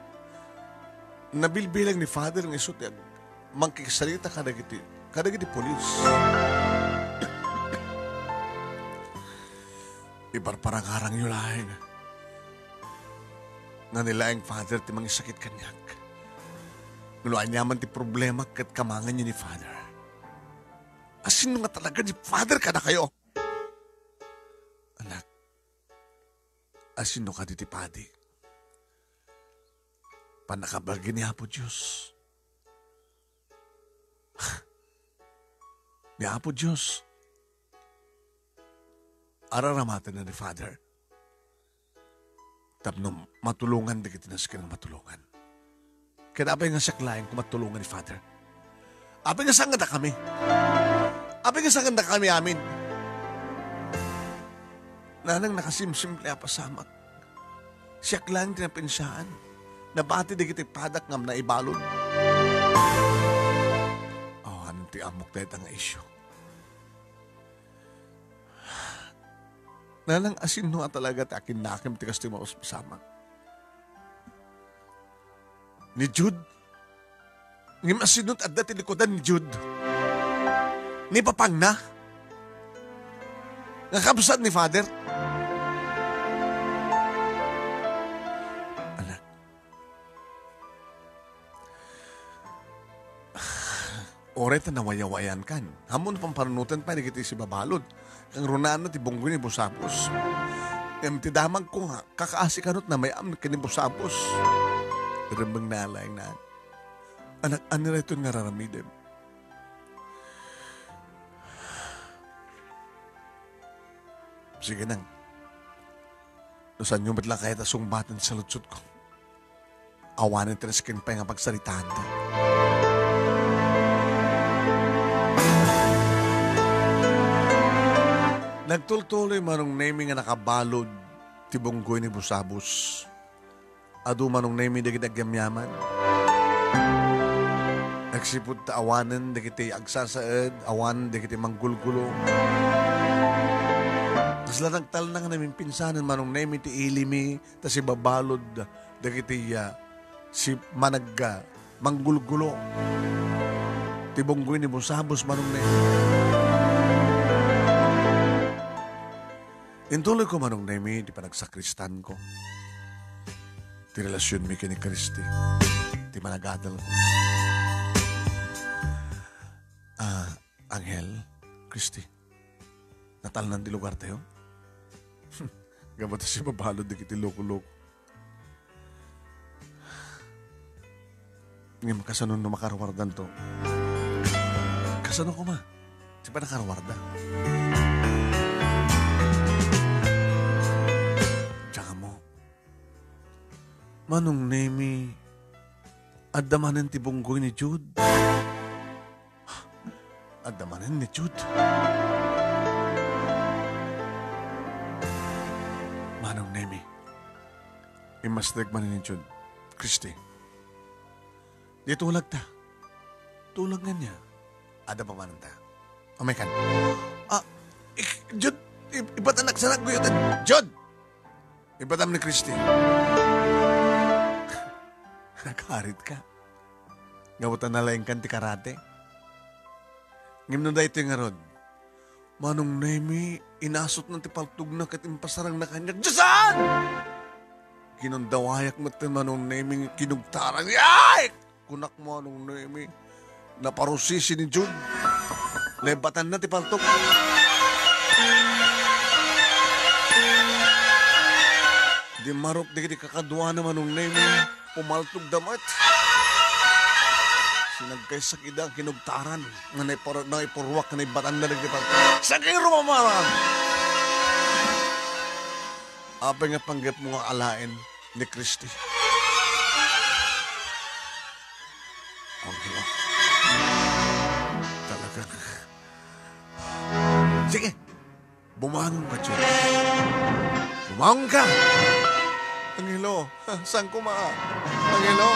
nabilbilang ni Father nga isu ti ag-, mangkigsarita kadagiti, kadagiti pulis. Iparparangarangyo laeng nga ni laeng Father ti mangisakit kaniak. No aniaman ti problema ket kamanganyo ni Father. Asino nga talaga ni Father kadakayo? Anak, asino kadi ti padi? Pannakabalin ni Apo Dios. Ni Apo Dios. Araramatenna ni Father tapno matulongan dagiti nasken nga matulongan. Ket apay nga siak laeng ti matulongan ni Father? Apay nga saan nga dakami? Apay nga saan nga dakami amin? Nanang, nakasimsimple a pasamak. Siak laeng ti napinsaan. Nabati dagiti padak nga naibalud. Awan ti ammok dayta nga isyu. Nanang, asino a talaga ti akinnakem ti kastoy mapaspasamak? Ni Jude? Ngem asino ti adda ti likudan ni Jude? Ni papangna? Nga kabsat ni Father? Anak, uray ta nawayawayankan. Ammom no pampanunoten pay dagiti sibabalud. Kangrunaanna ti bunggoy ni Busabos. Ngem ti damagko nga, kakaasi kano ti namayam ken ni Busabos. Rembeng na laeng na. Anak, ania daytoy nga ar-aramidem? Sige nang. No saanyo met la kayat a sungbaten ti saludsodko, awanen ti nasken pay nga pagsaritaanto. Nagtultuloy Manong Nemi nga nakabalud ti bunggoy ni Busabos. Adu Manong Nemi dagiti agyamyaman. Agsipud ta awanen dagiti agsasaed, awanen dagiti manggulgulo. Kasla nagtalna nga namimpinsanen Manong Nemi ti ilimi, ta sibabalud dagiti, ah, si managga manggulgulo. Ti bunggoy ni Busabos Manong Nemi. Intuloyko Manong Nemi ti panagsakristanko. Ti relasionmi ken ni Christy. Ti managatelko. Ah, Angel, Christy. Natalnan ti lugartayo? Gapu ta sibabalud dagiti loko-loko. Ngem kasano no makaruardanto? Kasano koma ti panakaruarda? Diak ammo. Manong Nemi, adda manen ti bunggoy ni Jude. Adda manen ni Jude. Manong Nemi, immasdek manen ni Jude. Christy, di tulagta. Tulag ngarud. Adda pa manenta. Umaykan. Ah, ik-, Jude, ib-, ibatan nak sanak, Jude. Jude! Ibatam ni Christy. Nakarit ka. Gapu ta nalaingkan ti karate. Ngem no daytoy ngarud, Manong Nemi, inasutna ti paltogna ket impasarangna kaniak. Diosan! Kinundawayak met ti Manong Nemi, kinugtaran. Ay! Kunak, Manong Nemi, naparusisi ni Jude. Lebatanna ti paltok. Dimmarok dagiti kakaduana, Manong Nemi, pumaltogda met. Sinagkaysak ida kinugtaran nga naipur-, naipurruak nga naibatanna dagiti paltok. Sakay rumamaran! Apay nga panggepmo nga alaen ni Christy? Angelo. Talagang. Sige. Bumangon ka, Jude. Bumangon ka! Angelo. Saan koma? Angelo?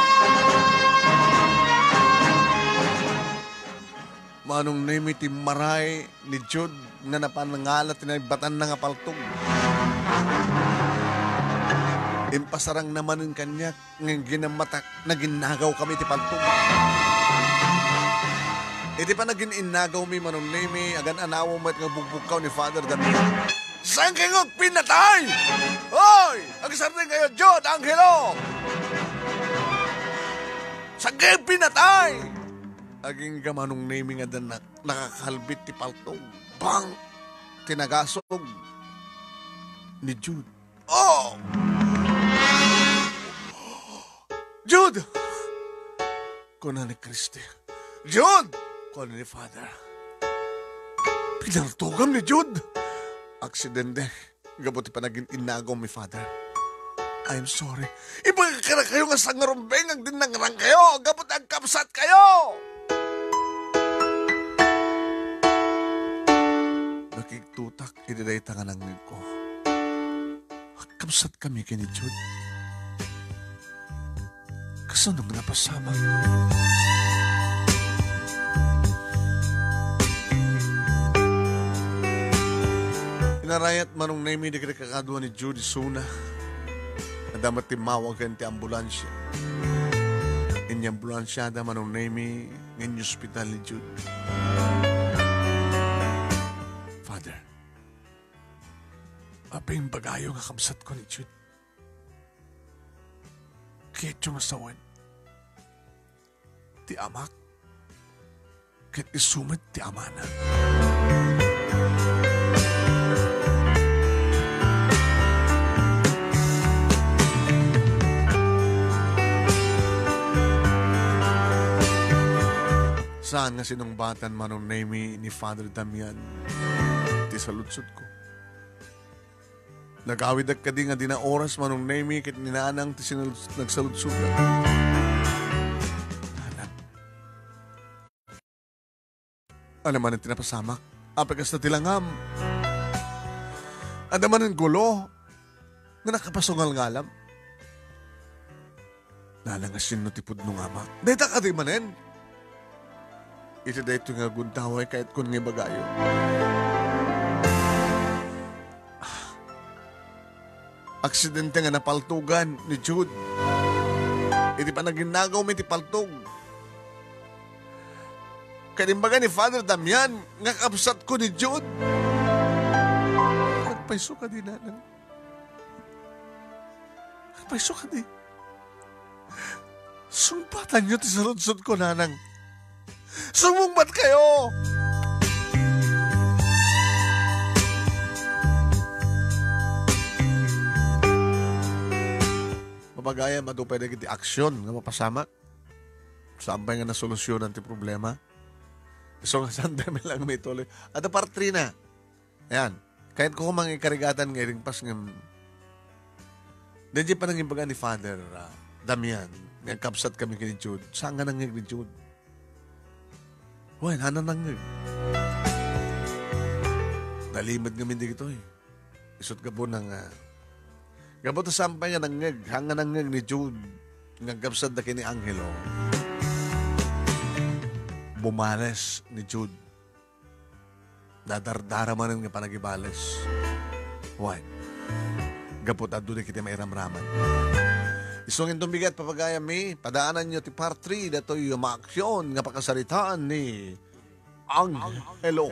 Manong Nemi, timmaray ni Jude nga napan nga ala ti naibatanna nga paltog. Impasarangna manen kaniak nga ginammatak, naginnagaw kami ti paltog. Iti panagin-innagaw mi, Manong Nemi, agan-anaw met nga bugbugkaw ni Father Damian. Saan kayo pinatay? Hoy! Agsardeng kayo, Jude, Angelo! Saan kayo pinatay? Agingga, Manong Nemi, nga dan-, nakakalbit ti paltog. Bang! Tinagasog ni Jude. Oh! Jude! Kuna ni Christy. Jude! Kuna ni Father. Pinaltogam ni Jude. Aksidente. Gapu ti panagin-innagaw mi, Father. I'm sorry. Ibaga kada kayo nga sangarumbeng agdinnangrang kayo. Gapu ti agkabsat kayo. Nakigtutak iti dayta nga nangngegko. Agkabsat kami ken ni Jude. Kasano nga napasamak? Inarayat, Manong Nemi, dagiti kakadua ni Jude isuna. Adda met timmawag ken ti ambulansia. Inyambulansiada, Manong Nemi, nga inyospital ni Jude. Father, apay imbagayo nga kabsatko ni Jude? Kayatyo nga sawen ti amak ket isu met ti amana. Saan nga sinungbatan, Manong Nemi, ni Father Damian ti saludsodko. Nagawidak kadi nga dina oras, Manong Nemi, ket ni Nanang ti sinal-, nagsaludsodda. Nanang. Ania manen ti napasamak? Apay kasta ti langam? Adda manen gulo nga nakapasungalngalam? Nanang, asino ti pudno nga amak? Dayta kadi manen? Iti daytoy nga gundaway, kayatkon nga ibagayo. Ah, aksidente nga napaltogan ni Jude. Iti panaginnagaw mi ti paltog. Ket imbaga ni Father Damian nga kabsatko ni Jude. Agpayso kadi, Nanang. Agpayso kadi. Sungbatanyo ti saludsodko, Nanang. Sumungbat kayo! Mabagayam, adu pay dagiti aksyon nga mapasamak. Saan pay nga nasolusyonan ti problema. Isu nga saan tayo lang may tuloy. Adda part three na. Ayan. Kayatko koma nga ikarigatan nga iringpas ngem, daydiay panangimbaga ni Father, ah, Damian, nga agkabsat kami ken ni Jude. Saan nga nangngeg ni Jude? Wen, haanna nangngeg. Nalimed ngamin dagitoy. Isut' gapuna nga, gapu ta saan pay nga nangngeg, haan nga nangngeg ni Jude nga agkabsatda ken ni Angelo. Bumales ni Jude. Dadardara manen nga panagibales. Wen, gapu ta adu dagiti mairamraman. Isu nga inton bigat, papagayammi, padaananyo ti part three datoy maaksyon nga pakasaritaan ni Angelo.